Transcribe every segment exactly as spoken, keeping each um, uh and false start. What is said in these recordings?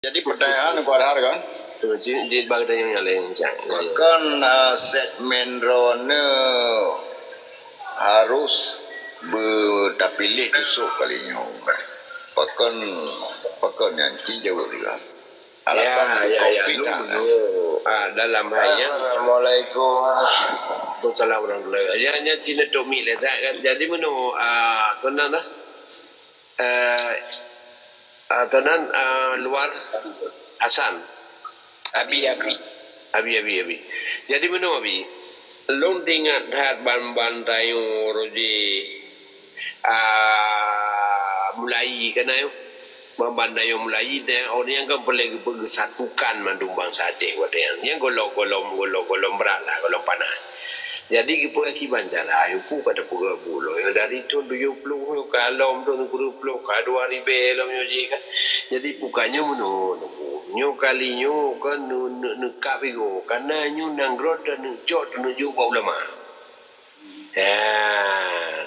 Jadi, pertanyaan Teungku Azhar kan? Tu, jeuet, jeuet bak geutanyoe nyang laén, Cak. Ya, ya. Pakon, ah, segmen droeneuh harus beu-, tapiléh khusos kali nyoe? Pakon, pakon nyan cit jaweueb juga? Alasan ya, untuk ya, ya, konflik lu, tak, lu, ah, dalam hal nyan. Assalamualaikum. Waalaikumsalam warahmatullahi. Ya, nyan cit neutôp mic lé, Cak, kan? Jadi, meunoe, ah, tu nan lah. Eh, atau nan, eh, luar Hasan. Abi, Abi. Abi, Abi, Abi. Jadi, meunoe, Abi, lôn teuingat that ban-ban tanyoe roh jih, ah, mulai ka na nyoe. Ban-ban tanyoe mulai, dan awak nyan kan peureulèe geu-, geusatukan mandum bansa Aceh watèe nyan. Nyan golom, golom, golom, golom brat lah, golom panas. Jadi, geupeugah kiban cara, ayeueng peue ka tapeugah bunoe. Dari thôn tujoh ploh nyoe ka lom thôn sikureueng ploh, ka dua ribèe lom nyoe jih kan. Jadi, bukannya meunoe, nyoe kali nyoe kan neu-, neu-, neukab igoe. Karena nyoe nanggroe teuneuk cok teuneuk jok bak ulama. Ya,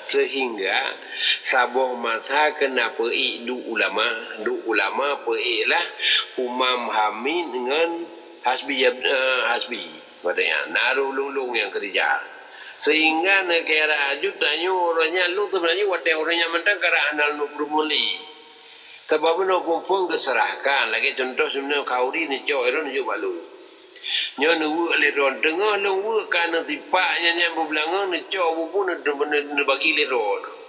sehingga saboh masa keuneuk peuék duek ulama, duek ulama peuék lah Umam Hamid ngon Hasbi, eh, Hasbi. Watèe nyan, na roh lôn-lôn nyang keurija. Sehingga neukira jeuet tanyoe uroe nyan lôn teumeunanyoe watèe uroe nyan mantong karap hana lôn peureumuli. Sabab meunoe phôn-phôn geuseurahkan, lagèe cuntoh siuroe khauri neucok droe neujok bak lôn. Nyoe neuweuek lé droe, teungoh lôn weuek ka neusipak nyan, nyan beubeulangong neucok bubu neu-, neu-, neubagi lé droe.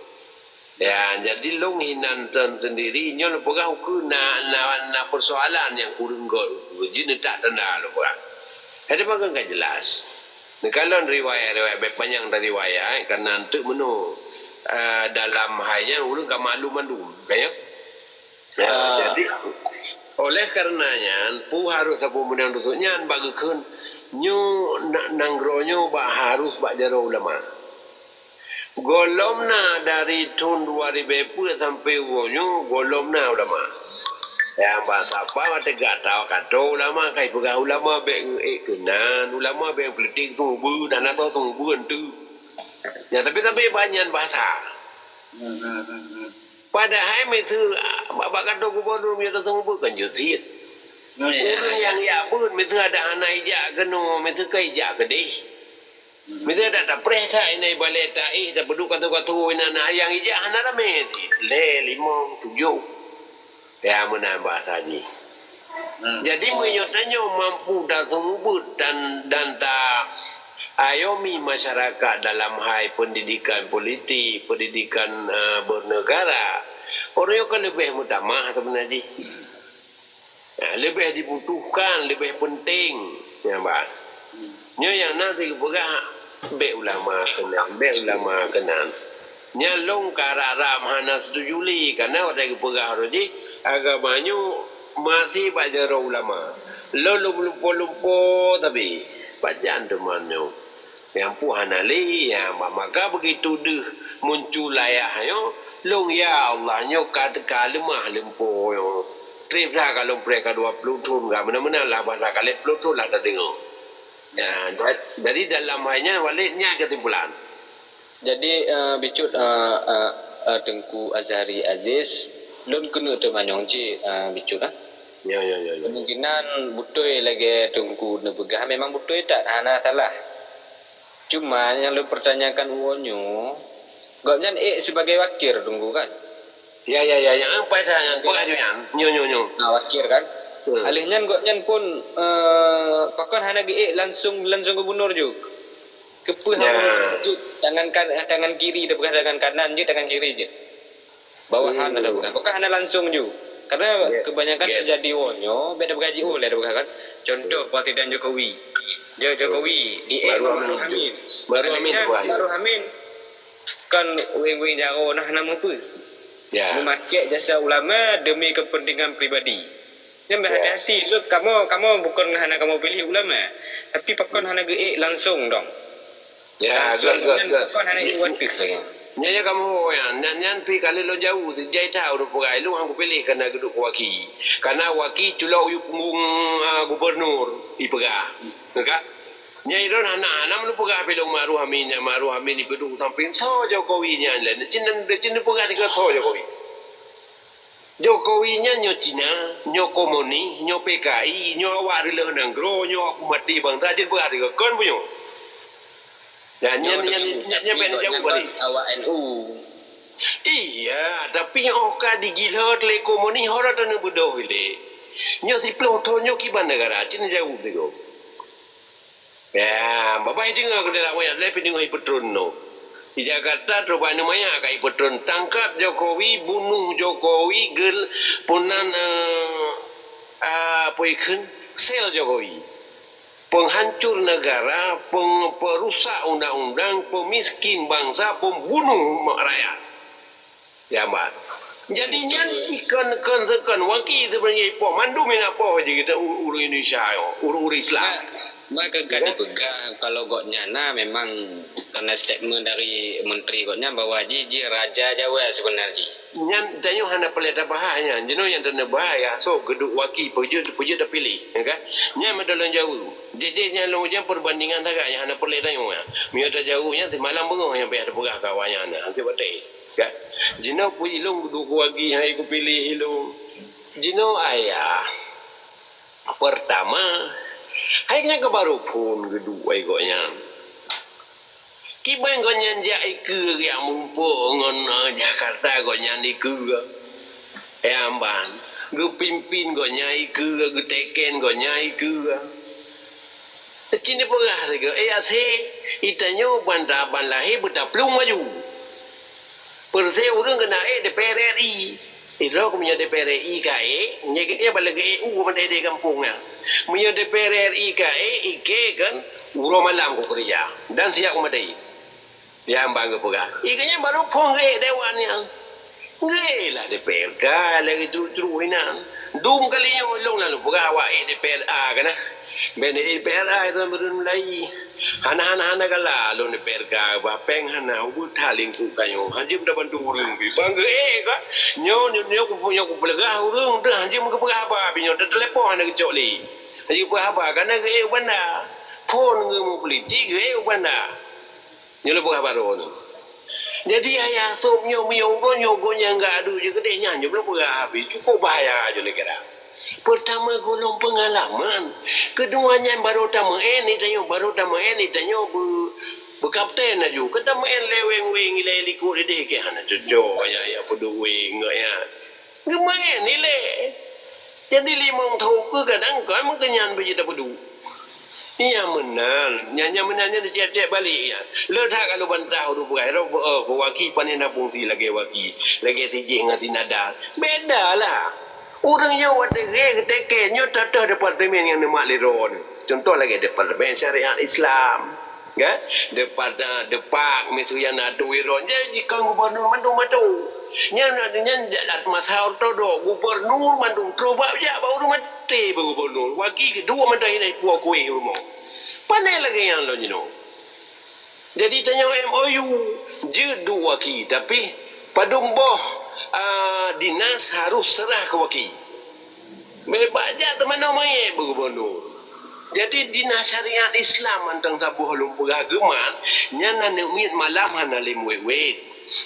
Ya, jadi lôn hinan thôn sendiri, nyoe lôn peugah ukeue na, na, na persoalan nyang kureueng göt, jeuet neutak tanda lôn peugah. Jadi, pakon ka jelas. Neukalon riwayat-riwayat, bèk panyang riwayat, karena eunteuk meunoe, eh, dalam hai nyan ureueng ka maklum mandum, ka nyo? Ya, ah, jadi, oleh karena nyan, peue harôh tapeumeunang dusun nyan bak geukheun nyoe na-, nanggroe nyoe bak harôh bak jaroe ulama. Golom na dari thôn dua ribèe peuet sampoe uroe nyoe, golom na ulama. Nyang bahasa apa watèe gata, kata ulama, kai peugah ulama bèk ngeuék keunan, ulama bèk politik, seumeubeuet, hana soe seumeubeuet eunteuk. Ya, tapi, tapi banyan bahasa. Padahai miseue bak, bak kantô gubernur meunyoe tateumeubeuet kan jeuet cit. Ureueng nyang jak beuet miseue adak hana ijak keunoe, miseue ka ijak keudeh. Miseue adak tapreh that inan balèe taéh, tapeuduek kantô-kantô inan, na nyang ijak hana ramé cit. Lhèe, limong, tujoh. Ya, meunan bahasa jih. Jadi, meunyoe tanyoe mampu taseumeubeuet dan, dan ta ayomi masyarakat dalam hai pendidikan politik, pendidikan, eh, bernegara, ureueng nyoe ka leubeh meutamah sebenarnya jih. Ya, leubeh dibutuhkan, leubeh penting. Ya, bah. Nyoe nyang na teupeugah, bèk ulama keunan, bèk ulama keunan. Nyan lôn ka rab-rab hana setuju lé, karena watèe geupeugah roh jih, agama nyoe masih bak jaroe ulama. Lôn lumpo-lumpo tapi, pajan teuma nyoe. Nyang peue hana lé, ya, ma-, maka begitu deuh muncul ayah nyoe, lôn, ya Allah, nyoe ka, ka leumah lumpo nyoe. Trép that ka lôn preh ka dua ploh thon ka, meunan-meunan lah bahasa ka lhèe ploh thon lah tadeungoe. Ya, da-, jadi dalam hai nyan, Walid, nyan keusimpulan. Jadi, eh, bacut, eh, eh, eh, Teungku Azhari Aziz, lôn keuneuk teumanyong cit, eh, bacut, ah. Ya, ya, ya, ya. Kemungkinan beutôi lagèe Teungku neupeugah, memang beutôi that, hana salah. Cuma nyang lôn pertanyakan uroe nyoe, gobnyan ék sibagai wakil Teungku, kan? Ya, ya, ya, ya. Apa itu yang kau ajunan? Nyo, nyo, nyo. Nah, wakil kan? Hmm. Alèh nyan gobnyan pun, eh, pakon hana geuék langsung, langsung gubernur juk. Keupeue harôh juk tangan kan-, tangan kiri, tapeugah tangan kanan jih, tangan kiri jih. Bawahan ada peugah. Pakon hana langsung juk. Karena kebanyakan terjadi woe nyoe, beda gaji oh lah ada peugah kan. Contoh, Presiden Jokowi. Jo-, Jokowi, di Ma'ruf Amin. Ma'ruf Amin. Kan weng-weng jaroe nah nama apa? Ya. Memakai jasa ulama demi kepentingan pribadi. Nyan berhati-hati, lu kamoe, kamoe bukan hana kamoe pilih ulama, tapi pakon hana geuék langsung dong. Ya, langsung good, good, nyan good. Pakon hana ék watéh lagi. Nyan, nyan kamoe, ya, nyan, nyan pi kali lôn jauh, jai tahu ureueng peugah, lu hang kupilih karena geuduek keu waki. Karena waki culok yue punggong, ah, gubernur, ipeugah. Ka? Nyang droen hana, hana meuneupeugah pi lôn Ma'ruf Amin, nyang Ma'ruf Amin ipeuduek sampéng soe Jokowi nyan lé. Cit, cit neupeugah sigoe soe Jokowi. Jokowi nyan nyoe Cina, nyoe komunis, nyoe P K I, nyoe awak reuloh nanggroe, nyoe awak peumaté bansa, jeuet beuhah sigoe kon bunoe. Nyan, nyan, nyan, nyan, nyan bèk neujaweueb balik. Awak N U. Iya, tapi óh ka digilhot lé komunis, ho rot taneuk beudôh ilèe. Nyoe siplôh thon nyoe kiban neugara, cit neujaweueb sigoe. Ya, babah deungoe keuneuk lawét, lé pih deungoe ipeutron nyoe. Di Jakarta, trok bak aneuk manyak ka ipeutron, tangkap Jokowi, bunuh Jokowi, gel-, punan, eh, ah, peue ikheun, sel Jokowi. Penghancur negara, peng-, perusak undang-undang, pemiskin bangsa, pembunuh ma-, rakyat. Ya, mat. Jadi, nyan jih kon, kon, kon waki seubeunajih poh, mandum inong poh jih kita u-, ureueng Indonesia nyoe, ureueng, ureueng Islam. Ba-, ba-, ka, ka dipeugah, kalau gobnyan na memang karena statement dari menteri gobnyan bahwa jih, jih raja Jawa sebenarnya jih. Nyan tanyoe hana peureulèe tabahas nyan. Jinoe nyang taneuk bahas, ya, soe geuduek waki, peujeuet, peujeuet tapiléh, ya kan? Nyan meudalon jaweueb. Jih, jih nyan lôn ujeuen perbandingan sagai nyang hana peureulèe tanyoe, ya. Meunyoe tajaweueb nyan simalam beungoh nyang payah tapeugah keu awaknyan, hantom watèe. Kan? Jinoe peue ilôn geuduek waki hai kupiléh ilôn. Jinoe ayah. Pertama, hai nyan keuh barô phôn geuduek hai gobnyan. Kiban gobnyan jak ikeue geujak muphom ngon, eh, Jakarta gobnyan ikeue. Nyang ban, geupimpin gobnyan ikeue, geuteken gobnyan ikeue. Cit neupeugah sigoe, eh, asé, itanyoe ban ta-, ban lahé beutaplueng laju. Peureuséh ureueng keuneuk ék D P R R I. Idroe meunyoe D P R R I ka ék, nyan geuh ban lagèe ék u mandai di gampông nyan. Meunyoe D P R R I ka ék, ikheun uroe malam kukeureuja dan siap kumaté. Nyang ban geupeugah, "Ih, keu nyan barô phôn geuék dewan nyan." Geuék lah D P R ka lagèe truek-truek inan. Dum kali nyoe lôn lalu peugah awak ék D P R A ka na. Bèk D P R A itu beureulèe mulai. Hana, hana, hana galak lôn D P R ka, bah péng hana, ubeut that lingkup tanyoe. Hanjeuet tabantu ureueng pih. Ban geuék ka. Nyoe, nyoe, nyoe kupeugah ureueng tu hanjeuet geupeugah haba pih nyoe, teutelepon hana geucok lé. Hanjeuet geupeugah haba, ka na geuék u banda. Phôn geuh meupolitik, geuék u banda. Nyoe lôn peugah barô nyoe. Jadi, ayah sôb nyoe, meunyoe uroe nyoe gobnyan ka adu jih keudéh nyan, nyoe lôn peugah habéh, cukôp bahaya jih lé kira. Peurtama, gohlom peungalaman. Keudua nyan, barô tameu'en, itanyoe barô tameu'en, itanyoe beu-, beukapten laju. Ka tameu'en lé weng-weng ilèe likot idéh keu hana cocok, ayah, ayah peuduek weng ngon nyan. Geumeu'en ilèe. Jadi limong thôn keu kadang kon meukeunyan beu jeuet tapeuduek. Nyang meunan, nyang, nyang meunan nyan cék-cék balek nyan. Le that ka lôn bantah ureueng peugah, "Roh, eh, waki pané na fungsi lagèe waki, lagèe si jih ngon si nadan." Beda lah. Ureueng nyoe watèe geutek nyoe teuh-teuh departemen nyang neumat lé droeneuh. Contoh lagèe Departemen Syariat Islam. Kan? Depa-, depak, miseue nyang na atu iron. Jadi, kon gubernur mandum atu. Nyan, nyan, masa ortodok, gubernur mandum troh bak jak bak ureueng maté bak gubernur. Waki keudua mandum hina ipuwoe kuéh rumoh. Pané lagèe nyan lôn jinoe. Jadi, tanyoe M O U, jeuet duek waki, tapi padum boh, ah, dinas harus seurah keu waki. Bèk bak jak teumanoe manyét bak gubernur. Jadi, dinas syariat Islam mantong saboh lôn peugah geumat, nyan aneuk miet malam hana lé wét-wét.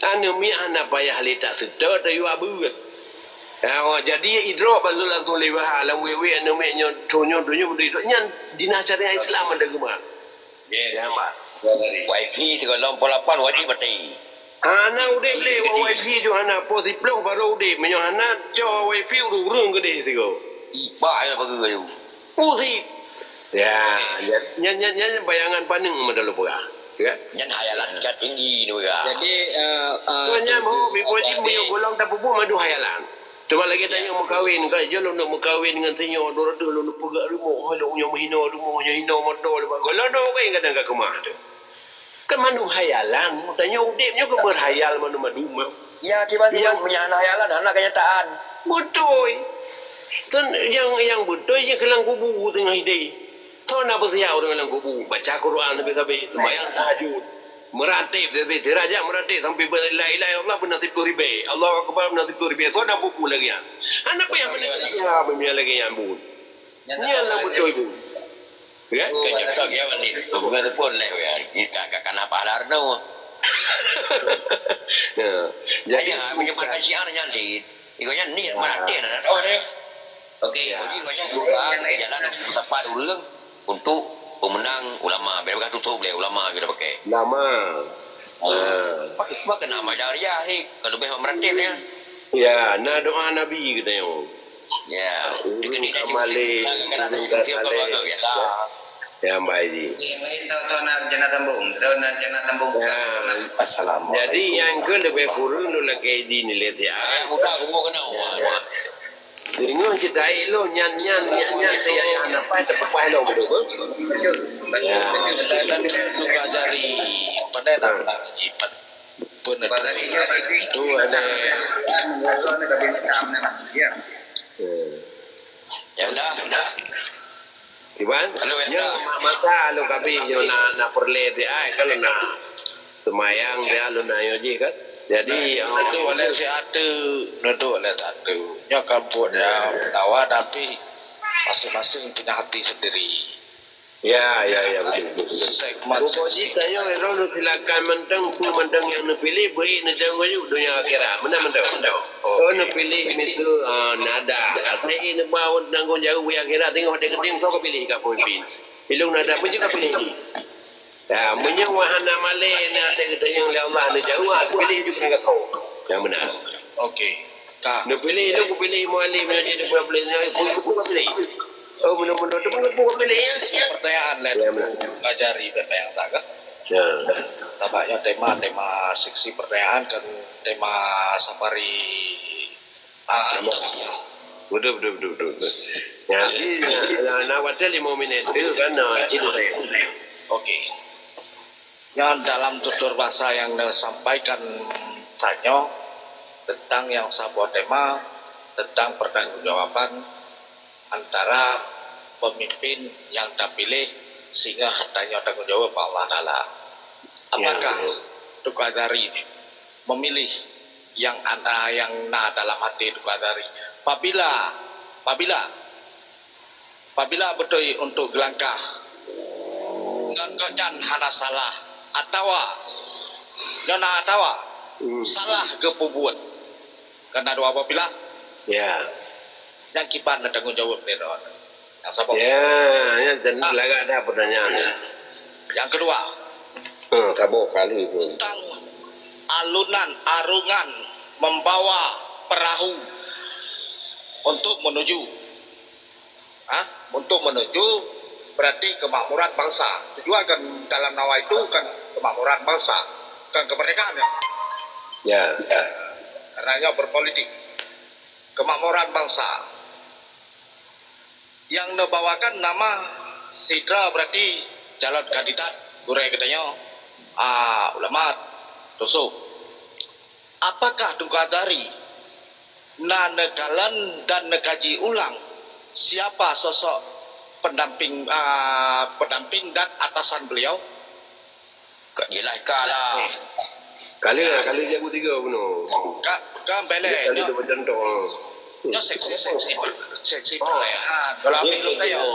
Aneuk miet hana payah lé taseutôt tayue beuet. Ya, oh, jadi idroe ban lôn langsung lé bahah lam wét-wét aneuk miet nyoe, thon nyoe, thon nyoe, beudôh idroe. Nyan dinas syariat Islam mantong geumat. Ya, Mak. Wifi sigohlom poh lapan wajéb maté. Hana udép lé, wifi ju hana, poh siplôh barô udép. Meunyoe hana cok wifi, ureueng-ureueng keudéh sigoe. Ipak nyang pageue aju. Pusip. Ya, nyan, nyan, nyan, nyan bayangan paneuk meudalu peugah. Ya. Nyan hayalan tingkat tinggi ni peugah. Jadi, eh, eh, Kon nyan, ho, bipo jih, meunyoe gohlom tapeubuet mandum hayalan. Teuma lagèe tanyoe meukawen, ka jeuet lôn meukawen ngon si nyoe, dua ratus lôn peugah rumoh, lôn nyoe meuhino rumoh, nyoe hino moto, lôn gohlom dong kadang ka keumah tu. Kan mandum hayalan, tanyoe udép nyoe kan berhayal mandum-mandum. Ya, kiban-kiban nyang hana hayalan, hana kenyataan. Beutôi. Kan nyang, nyang beutôi nyan keu lam kubu teungoh idéh. Soe na peusiap ureueng lam kubu, baca Quran sabe-sabe, seumayang tahajud. Meuratéb, tapi sira jak meuratéb sampai la ilaha illallah beuna siplôh ribèe. Allahu akbar beuna siplôh ribèe. Soe na buku lagèe nyan? Hana payah manusia beuna lagèe nyan buet. Nyan lam beutôi buet. Ya? Keu contoh dia ni, bukan pun leh ya. Kita akan apa larno. Ya. Jadi, ayah, menyebarkan syiar nyan, Lid. Gobnyan niet meuhati na, na, oh, deh. Okey. Jadi gobnyan buka jalan meusapat ureuëng untuk pemenang ulama. Biar bukan tutup lé ulama kita pakai. Ulama. Oh. Ah. Pakai semua kena amal jariah sih. Kalau lebih meratil ya. Ya, na doa Nabi kita yang. Ya. Ureuëng ka maleng, ureuëng ka saleh. Biasa. Ya, baik ji. Okey, mungkin tahu, tahu nak jana sambung. Tahu nak jana sambung. Ya. Assalamualaikum. Jadi, nyang keu leubeh kureueng lôn lakée idin lé siat. Eh, mudah kumpul kena. Ya. Deungoe cerita ilôn nyan, nyan, nyan, nyan, nyan, nyan, nyan, apa, teupeupaih lôn beutôi, beuh? Betul, betul, ya, betul, betul. Dan itu juga dari pandai, ha, nak uji pen-, penetu. Dari itu ada. Ya. Ya, dah, dah. Kiban? Halo, ya, nyoe dah. Mak masa lôn kabeh nyoe na, na peureulée teuh ai, kalau na seumayang teuh lôn na nyoe jih kan. Jadi, nah, ah, itu oleh si ate, nuduh oleh si ate. Nyoe kan buet ya, dawa tapi masing-masing punya hati sendiri. Ya, ya, ya, betul, betul, betul. Segmen. Pokok jih, saya, Ero, lu silakan mantong, peue mantong nyang neupiléh, beuék neujaweub donya akhirat. Meunan mantong, mantong. Oh, okey. Neupiléh miseue, ah, nada. Asai neuba tanggung jaweueb di akhirat, tengok watée geutem soe ka piléh ka pemimpin. Ilung nada pun juga piléh. Ya, meunyoe wahana malée na watée geutanyong lé Allah neujaweub, piléh juga gasoe. Nyang beuna. Okey. Ka. Neupiléh, neupiléh mualim nyang jadi peupiléh nyan, pun, pun piléh. Oh, beuna-beuna tu pun, pun piléh. Pertanyaan lain. Ya, beuna. Ngajari bak nyang tak kan? Ya. Tabaknya tema, tema seksi pertanyaan kan tema safari, ah, tausiah. Betul, betul, betul, betul, betul. Ya, jadi, na, na, na watée lima minit tu kan, na, cit. Okey. Nyan dalam tutur basa nyang neusampaikan tanyoe teuntang nyang saboh tema teuntang pertanggungjawaban antara pemimpin nyang tapiléh singoh tanyoe tanggung jaweueb bak Allah Taala. Ya. Apakah Teungku Azhari memilih nyang ana, nyang na dalam hati Teungku Azhari? Pabila, pabila Pabila beutôi untuk geulangkah ngon gobnyan hana salah atawa nyoe na atawa, hmm, salah geupeubuet. Keureuna dua boh pila. Ya. Nyang kiban na tanggung jaweueb lé droe. Nyang saboh. Ya, ya, jadi lagak dah pertanyaan. Nyang keudua. Hmm, saboh kali pun. Tentang alunan, arungan membawa perahu untuk menuju Ha? Untuk menuju berarti kemakmuran bangsa. Tujuan kan dalam nawa itu kan kemakmuran bangsa, bukan kemerdekaan ya. Ya, ya. Karena ia berpolitik. Kemakmuran bangsa. Yang neubawakan nama sidra berarti calon kandidat gurée geutanyoe, ah, ulama Tosoh. Apakah Teungku Azhari na neukalon dan neukaji ulang siapa sosok pendamping, ah, pendamping dan atasan beliau? Ka jeulaih ka lah. Kali, kali jago tiga bunoe. Ka, ka belek. Kali nyoe. Tu macam tu. Nyoe seksi, seksi, seksi pertanyaan. Kalau habis tu tayang.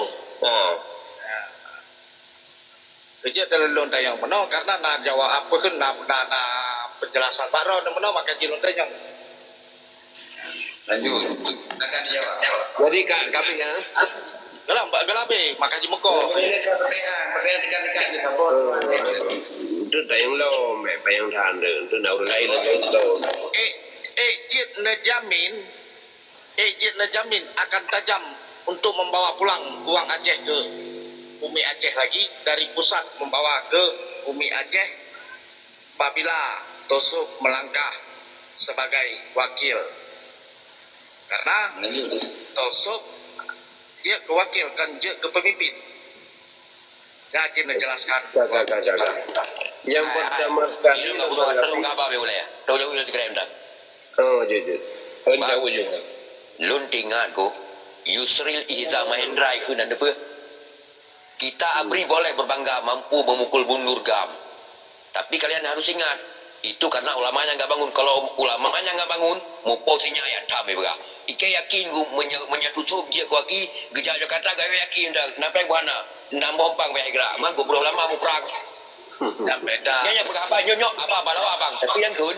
Ha. Kejak dalam lôn tayang meunoe karena na jawab apa kheun na, na, na penjelasan baroe meunoe maka jilôn tayang. Lanjut. Akan dijawab. Jadi ka, ka habéh, ya? Galam, galam habéh, maka jimuka. Pertanyaan, pertanyaan tingkat-tingkat je sabar. Itu tayang lom, eh, payang tahan tu. Itu nak urut lain lagi. Eh, eh, jeuet neujamin, eh, jeuet neujamin akan tajam untuk membawa pulang uang Aceh ke bumi Aceh lagi, dari pusat membawa ke bumi Aceh. Apabila Tosoh melangkah sebagai wakil. Karena Tosoh jeuet keu wakil, kon jeuet keu pemimpin. Jadi menjelaskan. Ka, ka, ka, ka, ka. Yang pertama sekali, terus kaba be uleh. Tahu jauh dari Instagram dah. Oh, jeuet, jeuet. Kan jauh je. Lôn teuingat ku, Yusril Ihza Mahendra ikheun nan deupeu. Kita ABRI boleh berbangga mampu memukul mundur GAM. Tapi kalian harus ingat, itu karena ulama nyang ka bangun. Kalau ulama nyang ka bangun, mupo sinya ayat tham ibarat. Ike yakin gu-, menya-, menyatu sub jeuet kuaki, geujak Jakarta gaya yakin dah. Napai buhana? Nambah umpang payah gerak. Mang gubroh lama muprang. Dah beda. Nyan nyang peugah abang nyonyok, abang balawa abang. Tapi yang kun,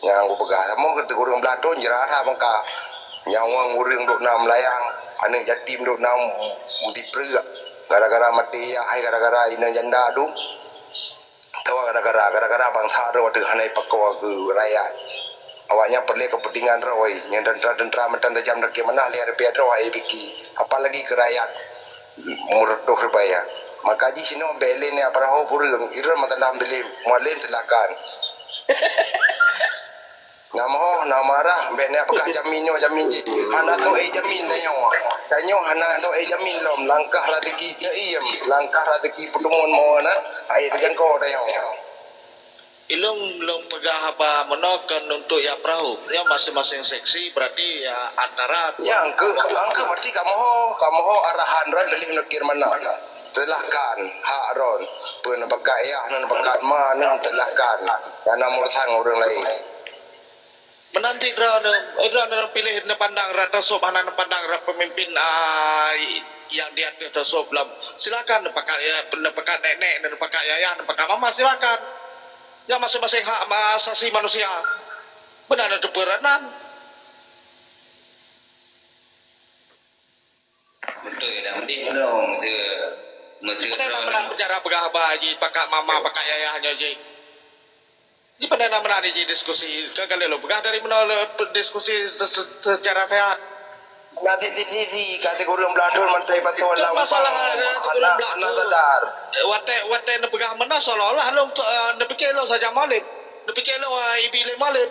Nyang kupeugah, saboh keu ureuëng blah thon jrat that meuka. Nyawöng ureuëng dok na meulayang, aneuëk yatim dok na meudipreuek. Gara-gara maté yah, hai gara-gara inong janda tu. Tawa gara-gara, gara-gara bansa droe teuh hana jipakoe keu rakyat. Awaknyan peureulée keupeuntengan droe, nyang teuntara-teuntara meutan tajam lakée manah lhée ribée droe hai piki, apalagi keu rakyat meureutoh ribée. Maka jih sinoe bék lé neujak peurahô ureuëng, iron mata lam biléh mualém silakan. Na meuhoh, na marah, bék neujak peugah jamin nyoe, jamin jih. Hana soe jamin tanyoe. Tanyoe hana soe jamin lom, langkah raseuki teuiem, langkah raseuki peuteumon meunan, hai teujangko tanyoe. Ilong lôn peugah haba meunoe kon untuk jak peurahô. Nyoe maséng-maséng seksi, berarti ya antara Nyang keu, nyang keu berarti kamoe ho, kamoe ho arahan ron deulih nukir mana. Silahkan, hak ron. Peue neupakat yah, neupakat ma, neu silahkan. Hana meurusan ureuëng laén. Meunanti droeneuh, droeneuh piléh neupandang rot teusôb, hana neupandang rot peumimpin, ah, nyang di ateueh teusôb lom. Silakan neupakat, ya, neupakat nek-nek, neupakat yayah, neupakat mama, silakan. Ya, maséng-maséng hak asasi manusia. Beuna neuteupeue rot nan. Beutôi dah, meudik meunong, meuseu, meuseu Padahai droeneuh. Meunan cara peugah haba jih, pakat mama, pakat yayah nyoe jih. Di padahai meunan jih diskusi, ka kali lôn peugah dari meunoe le, pe-, diskusi se-, se-, secara sehat. Na sisi-sisi, kata ureuëng blah thon mantai pasoe Itu lam masalah, pang, eh, hana, ureuëng blah hana thon. Sadar. Eh, watée, watée neupeugah meunan seolah-olah lôn, eh, neupike lôn saja maleb. Neupike lôn, eh, ibi lé maleb.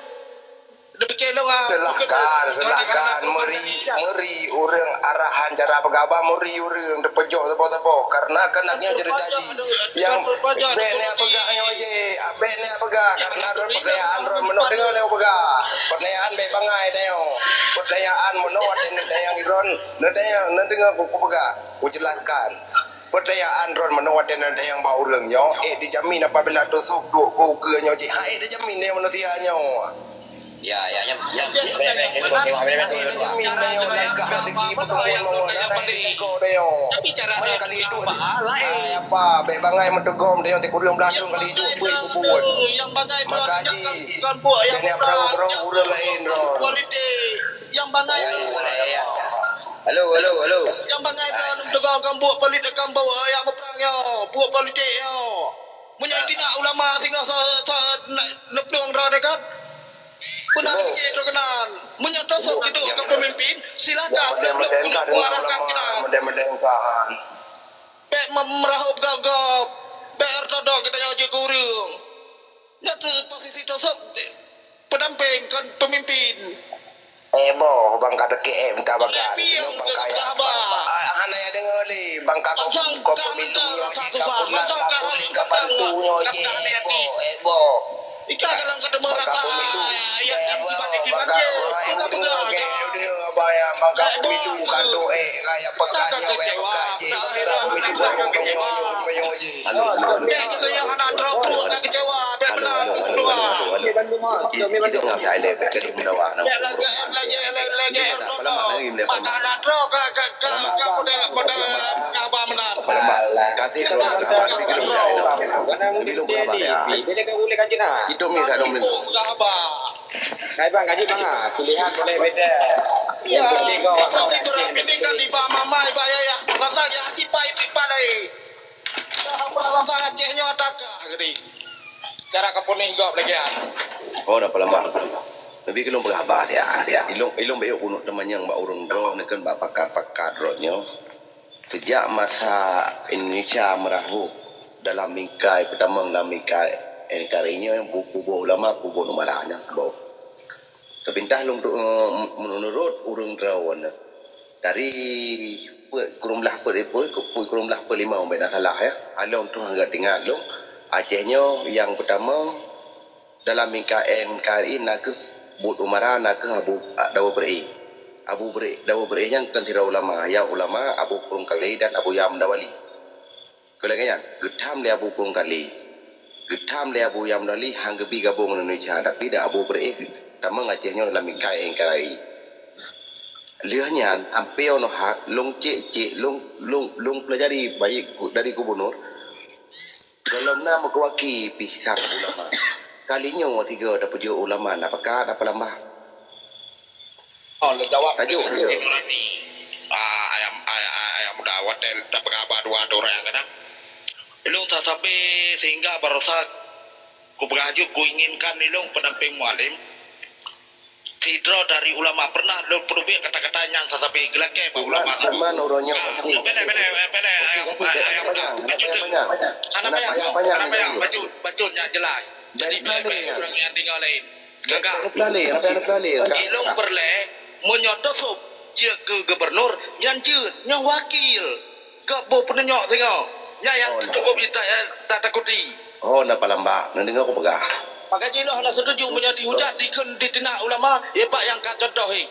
Neupike lôn, ah, Silahkan, bukan, silahkan. Meuri, meuri ureuëng arahan cara peugah haba, meuri ureuëng teupeujok saboh-saboh. Karena keunan nyoe cerita jih. Nyang bék neujak peugah nyoe jih, bék neujak peugah. Karena ron peutanyaan ron meunoe deungoe lé peugah. Peutanyaan bék bangai tanyoe. Peutanyaan meunoe watée neutanyong ron, neutanyong, neudeungoe ku, kupeugah, kujelaskan. Peutanyaan ron meunoe watée neutanyong bak ureuëng nyoe, ék dijamin apabila teusôb duek keu ukeue nyoe jih, han ék dijamin lé manusia nyoe. Ya, ya, ya, ya. Ék dijamin lé nyoe langkah raseuki peuteumon mawöh, hana ék dijangko tanyoe. Maka kali duek, hai apa, bék bangai meuteugom tanyoe, ureuëng blah thon kali duek peue kubuet. Maka jih, bék neujak peurahô-peurahô ureuëng laén ron. Nyang bangai. Ya, ya, ya. Halo, halo, halo. Nyang bangai ka lôn teugah kambok politik, kambok ayah muprang nyoe, buet politik nyoe. Meunyoe tidak ulama singoh sa, sa, na, neuplueng droe kan. Peuna Cuma, pikir tu keunan. Meunyoe tosok cuma, itu ya, ke pemimpin, silakan. Ya, model-model ka dengan ulama, model-model ka. Bék mem-, meurahop gop-gop. Bék ortodok kita nyoe jeuet keu ureuëng. Nyoe tu posisi tosok, eh, pendamping kon pemimpin. Eh boh, bangka T K M ta bangka. Bangka ya. Ah, hana ya deungoe lé, bangka kau, kau pemilu lagi, kau pula, kau pemilu, kau bantu nyoe je, eh boh, eh boh. Ika dalam kata merata. Bangka pemilu. Eh boh, bangka, eh, deungoe, deungoe, abang ya, bangka pemilu, kado, eh, raya pekat nyoe, eh, pekat je. Bangka pemilu, bangka pemilu, nyoe, nyoe, nyoe je. Halo, halo, halo. Halo, halo, halo, halo, halo. Kita, kita tengah berjalan, kita di Mendawa, nah. Pelemak, lagi, lagi, lagi. Pelemak, lagi, Pelemak. Pelemak. Kasih, kalau kita habis, kita berjalan. Minum berapa, ya? Itu minta dong, minum. Hai bang, kaji bang ah, pilihan boleh beda. Ya, yang penting kau, kau penting kan iba mama, iba yayah, pasal dia hati pai, iba lain. Dah apa pasal Aceh nyoe takah gede. Cara kapuning gop lagi ah. Oh, dah pelemah. Tapi kelong peugah haba dia, dia. Ilong, ilong bayu punuk teumanyong bak ureuëng droe, neukeun bak pakar-pakar droe nyoe. Sejak masa Indonesia meurahôk dalam bingkai peutamong, dalam bingkai N K R I nyoe, bu-, kubu ulama, kubu numara nyan saboh. Seupintas lôn tu, eh, meunurot ureuëng droe nyoe, dari peuet, kureueng blaih peuet, peuet, peuet, kureueng blaih peuet limong, bèk na salah, ya. Along tu hana teuingat lôn, Aceh nyoe nyang peutamong dalam bingkai N K R I na kheueh buet umara, na kheueh Abu, Dawa Beureu'éh. Abu Beureu'éh, Dawa Beureu'éh nyan kon sidroe ulama, nyang ulama Abu Krueng Kalé dan Abu Yam Dawali. Keu lagèe nyan, geutham lé Abu Krueng Kalé. Geutham lé Abu Yam Dawali han geubi gabong ngon Indonesia, tapi dak Abu Beureu'éh tamong Aceh nyoe lam bingkai N K R I. Lheueh nyan, ampé nyoe hat, lôn cék-cék, lôn, lôn, lôn peulajari baik dari gubunur, gohlom na meukeue waki pih sang ulama. Kali nyoe tiga tapeujok ulama na peugah na peulambak. Oh, lé jawab. Tajuk, tajuk. Ah, ayam, ay-, ay-, ayam muda, watèe tapeugah dua orang keunan. Ilong sasabe sehingga barosa kupeugah jeuet kuinginkan ilong pendamping mualim. Sidroe dari ulama pernah lôn peuteubiet kata-kata nyang sasabe geulakèe bak ulama. Teman uroe nyoe. Nah, oke. Beleh, beleh, beleh, ayam, ayam muda. Bacut. Hana payah, hana payah, bacut, bacut nyang jelas. Jadi, beleh, beleh, ureueng nyang tinggai laén. Gagah. Ilong peureulèe, meunyoe teusôb jeuet keu gubernur, nyan jeuet nyang wakil. Gak boh peuneunyoe singoh. Nyan nyang cukup jita-, eh, tatakuti. Oh, na peulambak. Neudeungoe kupeugah. Maka jih lôn hana setuju meunyoe dihujat dikheun diteunak ulama, ya pak nyang ka contoh, eh.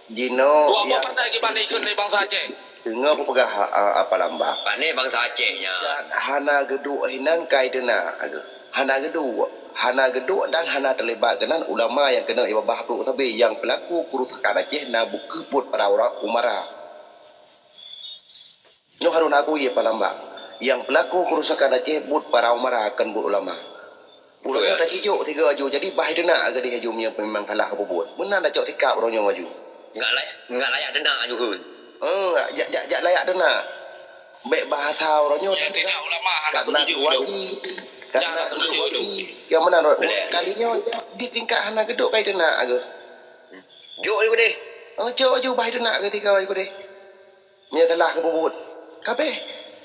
Jinoe, dua boh partai kiban ikheun lé bansa Aceh. Deungoe kupeugah, a, a, peulambak. Pane bansa Aceh nyan. Hana geuduek hinan kai teunak. Hana geuduek. Hana geuduek dan hana teulibat keunan ulama nyang keuneuk ibabah brok sabe nyang peulaku kerusakan Aceh na bukeuh buet para ureueng umara. Nyoe harôh na aku ye peulambak. Nyang peulaku kerusakan Aceh buet para umara kon buet ulama. Uroe nyoe tacok tiga aju, jadi bah teunak keudeh aju meunyoe memang salah peubuet. Meunan tacok sikap uroe nyoe aju. Enggak layak, enggak layak teunak aju heun. Eh, jak, jak, jak layak teunak. Bèk bahasa uroe nyoe. Ya, tidak ulama hana setuju. Karena dua ki, karena dua ki. Yang mana kali nyoe di tingkat hana geuduek kai teunak aju. Jok aju deh. Oh, jok aju bah teunak ketika aju deh. Meunyoe salah keu peubuet. Kabeh.